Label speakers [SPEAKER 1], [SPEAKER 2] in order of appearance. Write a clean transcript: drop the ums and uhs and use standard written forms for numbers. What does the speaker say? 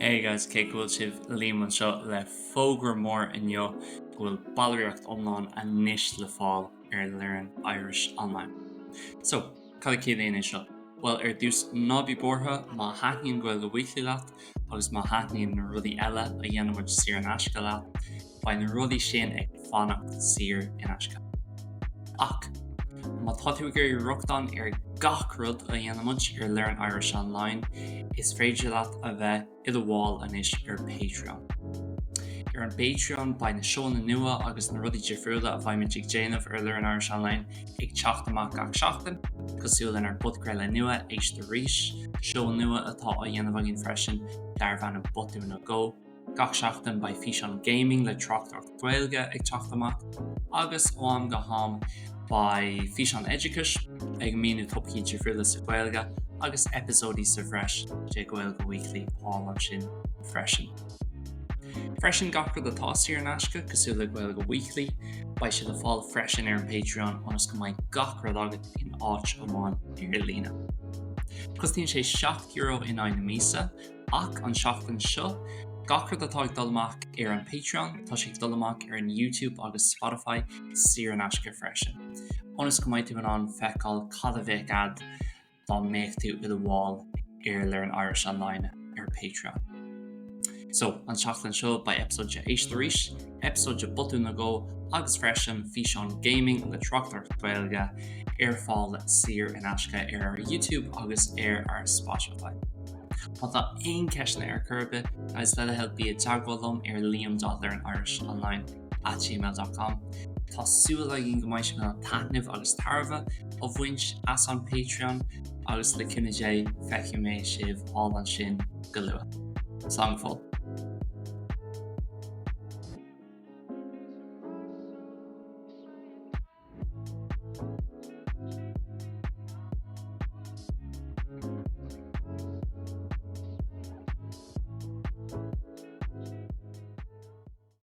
[SPEAKER 1] Hey guys, cén chaoi a bhfuil sibh? Liam anseo le fógra mór inniu go bhfuil ballraíocht iomlán anois le fáil ar Learn Irish Online. So, cad a chiallaíonn é seo? Bhuel, ar dtús, ná bí buartha má thaitníonn Gaeilge Weekly leat agus má thaitníonn na rudaí eile a dhéanann muid saor in aisce leat, beidh na rudaí sin ag fanacht saor in aisce. Ach, má tá tú ag iarraidh rochtain ar gach rud a dhéanann muid ar Learn Irish Online, is féidir leat a bheith i do bhall anois ar Patreon. Ar an bPatreon beidh na seónna nua agus na rudaí difriúla a bheimid ag déanamh ar Learn Irish Online ag teacht amach gach seachtain, cosúil lenár bpodchraoladh nua Éist Arís, seó nua atá á dhéanamh againn freisin darbh ainm Botún nó Dhó. Gach seachtain beidh físeán gaming le tráchtaireacht Ghaeilge ag teacht amach agus ó am go ham beidh físeán oideachais ag míniú topaicí difriúla sa Ghaeilge agus eipeasóidí sa bhreis de Gaeilge Weekly thall ansin freisin. Freisin gach rud atá saor in aisce cosúil le Gaeilge Weekly, beidh sé le fáil freisin ar an Patreon ionas go mbeidh gach rud agat in áit amháin ar líne. Cosnaíonn sé €7 in aghaidh na míosa Ach an seachtain seo, gach rud atá ag dul amach ar an Patreon, tá sé ag dul amach ar an YouTube agus Spotify saor in aisce freisin, ionas go mbeidh tú in ann feiceáil cad a bheadh a'd dá mbeadh tú i do bhall ar Learn Irish Online ar Patreon. So, an seachtain seo beidh eipeasóid de Éist Arís, eipeasóid de Botún nó Dhó agus freisin físeán gaming le tráchtaireacht Ghaeilge ar fáil saor in aisce ar ár YouTube agus ar ár Spotify. Má tá aon ceisteanna ar chor ar bith, guys, le do thoil bí i dteagmháil liom ar liam.learnirishonline at gmail.com. Tá súil againn go mbeidh sibh in ann taitneamh agus tairbhe a bhaint as an Patreon agus le cúnamh Dé feicfidh mé sibh thall ansin go luath. Slán go fóill.